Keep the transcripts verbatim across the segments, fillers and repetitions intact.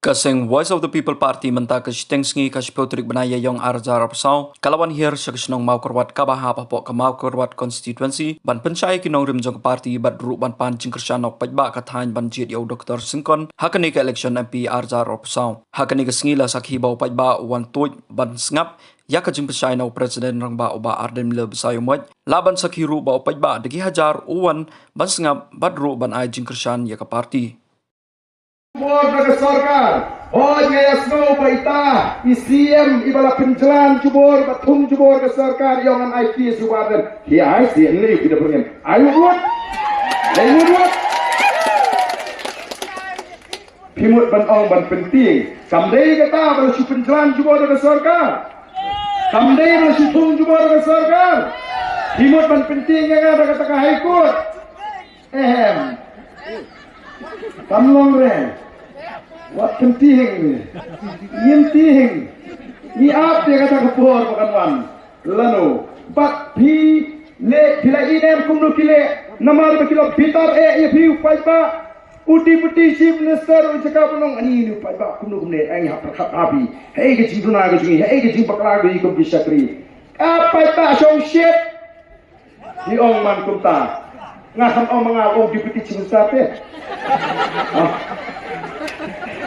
Ka seng Voice of the People Party mynta ka shiteng sngi ka shiphew tarik bnai Ïaïong arhajar arphew saw ka la wan hiar sha ka shnong Mawkyrwat kaba hap hapoh ka Mawkyrwat constituency ban pynshai ïa ki nongrim jong ka party bad ruh ban pan jingkyrshan na u paidbah ka thaiñ ban jied ïa u Doktor Syngkon ha kane ka election M P arhajar arphew saw. Ha kane ka sngi la sakhi ba u paidbah u wan tuid ban sngap ïa ka jingpynshai na u President Rangbah u Bah Ardent Miller Basaiawmoit, lah ban sakhi ruh ba u paidbah da ki hajar u wan ban sngap bad ruh ban ai jingkyrshan ïa ka party. Jubor da ka sorkar. Hooid, nga ïasngew ba ita i C M iba la pynjlan jubor ba thung jubor ka sorkar ïong an ai ki suba den. Hi ai C M ni ki da pyrngem. Ai wut. Ai wut. Phi mut ban ong ban pyntieng. Kam dei kata ba la shu pynjlan jubor da ka sorkar. Kam dei ba la shu thung jubor da ka sorkar. Phi mut ban pyntieng ïa nga da kata ka High Court. Ehem. Kam long re. Wat pyntieng ni. Ngim tieng. Ngi ap ïa kata ka por ba kan wan. Lano. Bad phi leh, phi la ïeh kumno ki leh. Namar ba ki la bitar eh ïa phi u paidbah. U Deputy Chief Minister u jaka ba long ani ni u paidbah kumno kumne ai hap hap happy. Hei ka jingduna ka jong ngi, hei ka jingbakla ka jong ngi kum ki shakri. Ka paidbah shong shit. Ki ong man kumta. Nga kham ong ma nga ong Deputy Chief Minister te. Ah.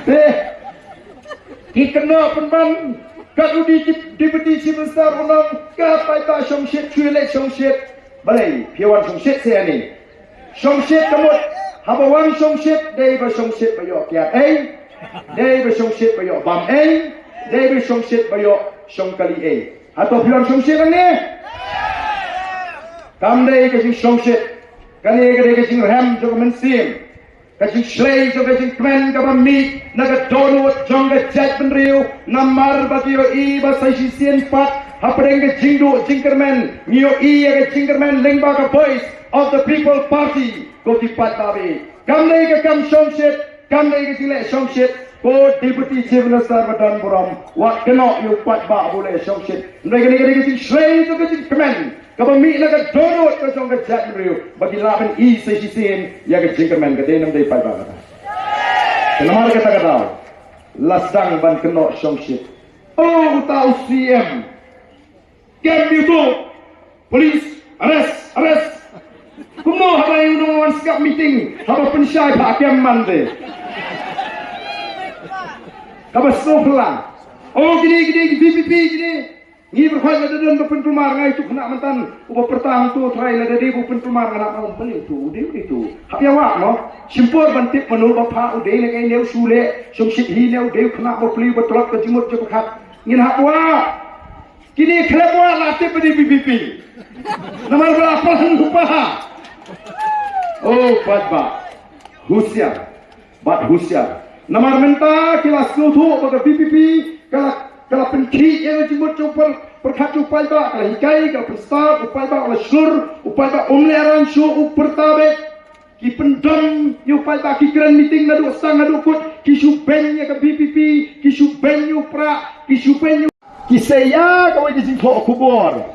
Te. Ki kynnoh pynban kat u Deputy Chief Minister u ong ka paidbah shong shit, shu leh shong shit. Balei phi wan shong shit se ani. Shong shit ka mut haba wan shong shit dei ba shong shit ba ïoh kiad ei. Dei ba shong shit ba ïoh bam ei. Dei ba shong shit ba ïoh shong kali ei. Hato phi wan shong shit hangne? Kam dei ka jingshong shit. Kane ka dei ka jingrhem jong ka mynsiem. Ka jingshlei jong ka jingkmen kaba mih na ka dohnud jong ka jaitbynriew namar ba ki ïohi ba sa shisien pat hapdeng ka jingduh jingkyrmen ngi ïohi ïa ka jingkyrmen lyngba ka Voice of the People Party. Ko ki paidbah, kam dei ka kam shong shit, kam dei ka jingleh shong shit. Ko Deputy Chief Minister ba don burom, wat kynnoh ïa u paidbah ba u leh shong shit. Ym dei kane ka dei ka jingshlei jong ka jingkmen kaba mih na ka dohnud ka jong ka jaitbynriew ba ki lah ban i sa shisien ïa ka jingkyrmen. Ka dei ne ym dei paidbah kata? Te namar kata ka daw la sdang ban kynnoh shong shit. Oh, uta u C M. Kem ïa uto. Police, arrest, arrest. Kumno haba ïa u nongwan sngap meeting haba pynshai pha kem man te. Kaba sngewphylla. Oh, kine kine ki V P P kine. Ngi pyrkhat lada don ba pynkulmar, nga ïathuh khynnah mynta, uba pyrta hangto trai lada dei ba pynkulmar, nga la ong balei to, u dei u dei to. Hap ïa wad noh. Shim por ban tip mano ba pha, u dei ne kai, ne u shu leh shong shit hi, ne u dei u khynnah ba plie ba tlot ka jingmut jingpyrkhat. Ngin hap wad. Kine khlem wad la tip ba dei V P P. Namar ba la pynhun u paha. Oh, paidbah. Husiar. Bad husiar. Namar mynta ki la sngewthuh ba ka V P P ka la, ka la pynkhih ïa ka jingmut jong u pyrkhat jong u paidbah, ka la hikai, ka la pynstad, u paidbah u la shlur, u paidbah um lehraiñ shuh, u pyrta beit. Ki pyndom ïa u paidbah, ki kren meeting naduh stang haduh kut, ki shu beiñ ïa ka V P P, ki shu beiñ ïa u prah, ki shu beiñ ïa u Ki sei ïa kawei ka jingthoh khubor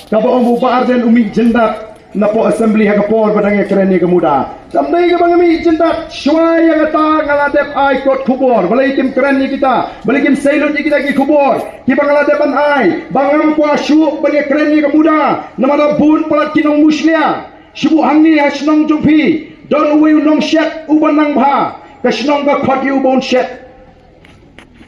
kaba ong u Bah Ardent u mih jyndat napoh Assembly ha ka por ba dang ïakren ïa ka MUDA. Kam dei kaba nga mih jyndat, shuwa ïa kata nga la dep ai kot khubor. Balei kim kren ïa kita? Balei kim sei lut ïa kita ki khubor kiba nga la dep ban ai? Ba ngam kwah shuh ban ïakren ïa ka MUDA namar ba bun palat ki nongmushlia. Shu buh hangne ha shnong jong phi don uwei u nongshet uba nang bha. Ka shnong ka khot ïa u ba un shet.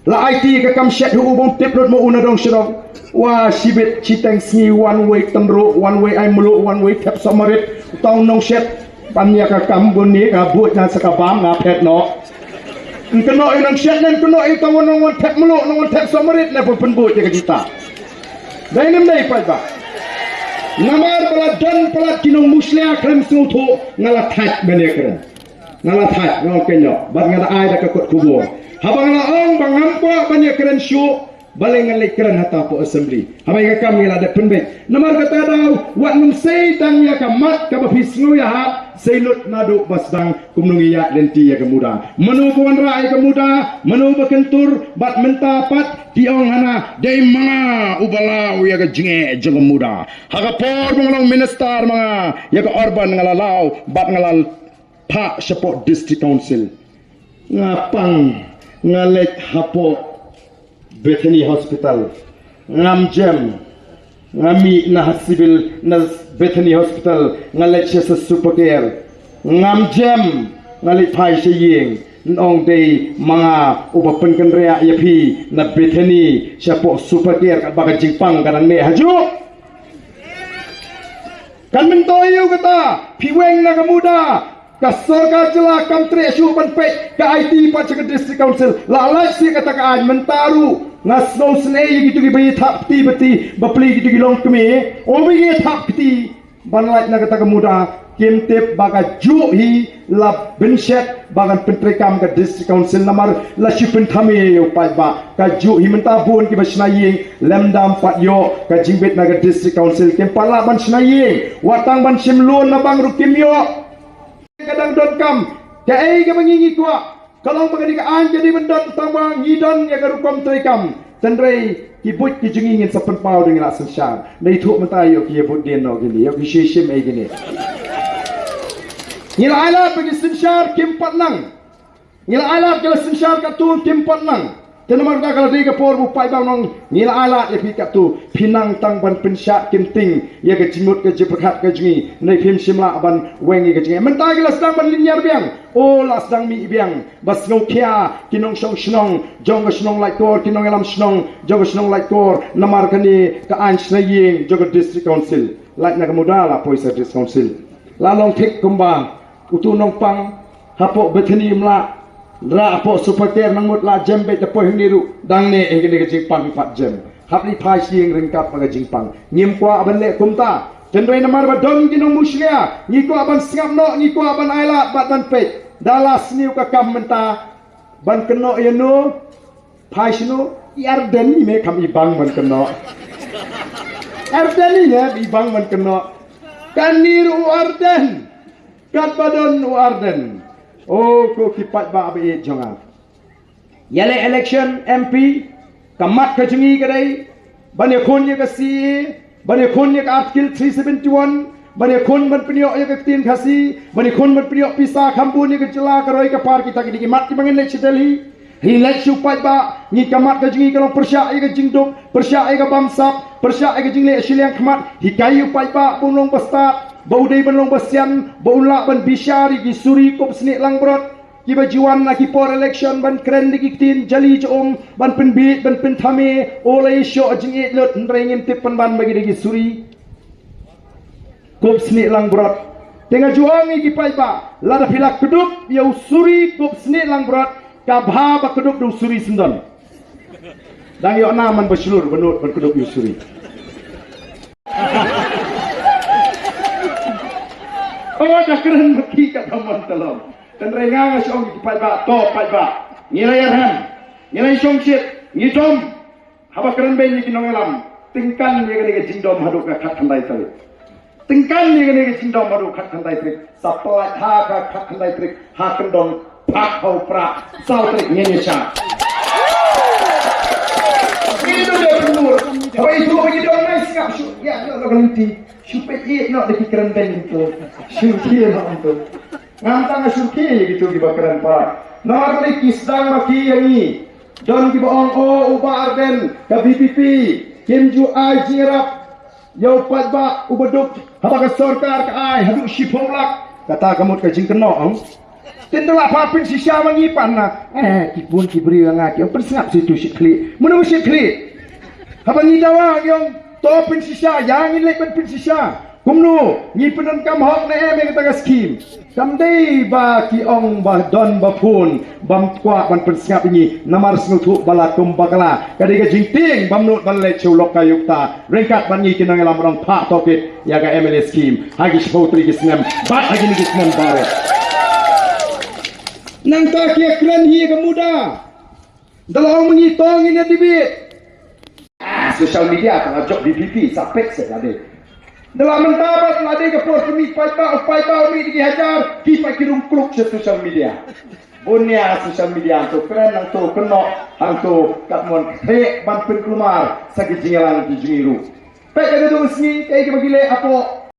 La aiti ka kam shet ha u ba un tip lut ma u na dong shnong. Wa shibit shiteng sngi wan wei tynruh, wan wei ai mluh, wan wei thep sohmarit. Uta u nongshet pan ïa ka kam bun ni ka buh na sa ka bam na phet noh. Yn kynnoh ïa u nongshet ne yn kynnoh ïa uta u nongwan thep mluh, nongwan thep sohmarit ne pynbuh ïa ka jita. Dei ne ym dei paidbah? Namar ba la don palat ki nongmushlia khlem sngewthuh nga la thait ban ïakren. Nga la thait, nga ong kynnoh bad nga la ai da ka kot khubor. Haba nga la ong ba ngam kwah ban ïakren shuh, balei ngan leit kren hata hapoh Assembly? Haba ïa ka kam ngi la dep pynbeit. Namar kata daw wat ngam sei tang ïa ka mat kaba phi sngew ïa ha, sei lut naduh ba sdang kumno ngi ïaid lynti ïa ka MUDA. Mano ba wanrah ïa ka MUDA, mano ba kyntur, bad mynta pat ki ong hana dei ma nga uba law ïa ka jingeh jong ka MUDA. Ha ka por ba nga long minister ma nga ïa ka urban nga la law bad nga la phah shapoh District Council. Nga pang Nga leit hapoh Bethany Hospital. Ngam jem. Nga mih na ha civil na Bethany Hospital. Nga leit sha Super Care. Ngam jem. Nga leit phai sha ïing. Nong dei ma nga uba pynkynriah ïa phi na Bethany shapoh Super Care, katba ka jingpang ka dang neh hajuh. Kan myntoi ïa u kata, phi weng na ka muda, ka sorkar jylla kam treh shuh ban peit ka aiti pat sha ka District Council. La lait sha kata ka aiñ mynta ruh, nga sngewsynei ïa kito kiba ïa thap kti ba ti, ba plie kito ki longkmie, o ba ïa thap kti ban lait na kata ka muda, kim tip ba kajuh hi la bynshet ba kan pyntreikam ka District Council namar la shu pynthame ïa u paidbah. Kajuh hi mynta bun kiba shna ïing lymda ym pat ïoh ka jingbit na ka District Council, kim pat lah ban shna ïing, wat tang ban shim loan na bank ruh kim ïoh. Ka dang donkam, kaei kaba ngi ngi kwah, ka long ba kane ka aiñ ka dei ban don tang ba ngi don ïa ka rukom treikam. Hynrei ki buit ki jong ngi ngin sa pynpaw da ngi la synshar. Nda ithuh mynta ïoh ki ïa vote dien noh kine, ïoh ki shu shim ei kine. Ngi la ai lad ba ki synshar kim pat nang. Ngi la ai lad ki la synshar katto kim pat nang. Te namar kata ka la dei ka por ba u paidbah u nang, ngi la ai lad ïa phi katto, phi nang tang ban pynshad kynting ïa ka jingmut ka jingpyrkhat ka jong ngi. Nda phim shym lah ban weng ïa ka jong ngi. Mynta ki la sdang ban lynñiar biang. O la sdang mih biang. Ba sngewkhia ki nongshong shnong jong ka shnong Laitkor, ki nongïalam shnong jong ka shnong Laitkor, namar kane ka aiñ shna ïing jong ka District Council. Lait na ka muda la poi sha District Council. La long thik kumba uto u nongpang hapoh Bethany um lah rah hapoh Super Care, nang mut la jem beit da poi hangne ruh, dang neh ïa kane ka jingpang pat jem. Hap leit phai sha ïing ryngkat bad ka jingpang. Ngim kwah ban leh kumta. Hynrei namar ba don ki nongmushlia, ngi kwah ban sngap noh, ngi kwah ban ai lad bad ban peit. Da la sniew ka kam mynta ban kynnoh ïa no, phai shano, i Ardent i me kam i bang ban kynnoh. Ardent i me i bang ban kynnoh. Kane ruh u Ardent. Katba don u Ardent. O ko ki paidbah ba ïeit jong nga. Ïaleh election M P, ka mat ka jong ngi ka dei ban ïakhun ïa ka C A A, ban ïakhun ïa ka Article three seventy-one, ban ïakhun ban pynïoh ïa ka ktien Khasi, ban ïakhun ban pynïoh pisa kham bun ïa ka jylla, ka roi ka par, kita ki dei ki mat kiba ngin leit sha Delhi. Hi leit sha u paidbah, ngi ka mat ka jong ngi ka long pyrshah ïa ka jingduk, pyrshah ïa ka bamsap, pyrshah ïa ka jingleh shiliang khmat, hikai ïa u paidbah ba un long ba stad, ba u dei ban long ba sian, ba un lah ban bishar ïa ki suri kup snieh langbrot. Kiba ju wan ha ki por election ban kren da ki ktien jali jong um, ban pynbieit, ban pynthame, o la ïashoh jingïeit lut, hynrei ngim tip pynban ba ki dei ki suri kup snieh langbrot. Te nga ju ong ïa ki paidbah, lada phi la kdup ïa u suri kup snieh langbrot, ka bha ba kdup da u suri syndon. Dang ïoh na man ba shlur ba nud ban kdup ïa u suri. O da kren ba ki ka ka man talong. Hynrei nga nga shu ong ïa ki paidbah, to paidbah, ngi la ïarhem, ngi la shongshit, ngi dom. Haba kren beiñ ïa ki nongïalam, tyngkan ïa kane ka jingdom haduh ka khatkhyndai tarik. Tyngkan ïa kane ka jingdom haduh khatkhyndai tarik. Sa pynlait ha ka khatkhyndai tarik ha kyndong, phah ha u Prah, saw tarik ngin ïa shah. Ngi dei ban mut. Haba ïathuh ba ngi dom, nai sngap shuh ïa, ïa la ka lynti. Shu peit ïeit noh da ki kren beiñ to. Shu khie noh to. Ngam tang shu khie ïa kito kiba kren palat. Namar balei ki sdang ma ki ïa ngi. Don kiba ong, o u Bah Ardent, ka V P P kim ju ai jingïarap ïa u paidbah uba duk, haba ka sorkar ka ai haduh shiphew lak. Kata ka mut ka jingkynnoh ong. Te ynda la pha pynshisha ma ngi pat na, eh, ki bun ki briew ïa nga ki ong pynsngap sha itu shit khlieh. Mano shit khlieh? Haba ngi dawa ngi ong to pynshisha, ïa ngin leit ban pynshisha. Kumno ngi pyndonkam hok ne em ïa kata ka skim? Kam dei ba ki ong ba don ba phone bym kwah ban pynsngap ïa ngi, namar sngewthuh ba la kum bakla. Ka dei ka jingtieng bym nud ban leit sha u lokaayukta. Ryngkat bad ngi ki nongïalam, rong phah tohkit ïa ka M L A skim ha ki shiphew tylli ki snem bad ha kine ki snem baroh. Nangta ki ïakren hi ïa ka muda. Da la ong ma ngi to ngin ïa debate. Ah, social media ka la jop V P P, sa peit seh lade. Da la mynta bad lade ka por ki mih paidbah, u paidbah u mih da ki hajar, ki pat ki rung kluk sha social media. Bun ïa social media, hangto kren, hangto kynnoh, hangto katmon ktheh ban pynkulmar sa ki jingïalang ki jong ngi ruh. Peit ïa ka dang sngi kaei kaba ki leh hapoh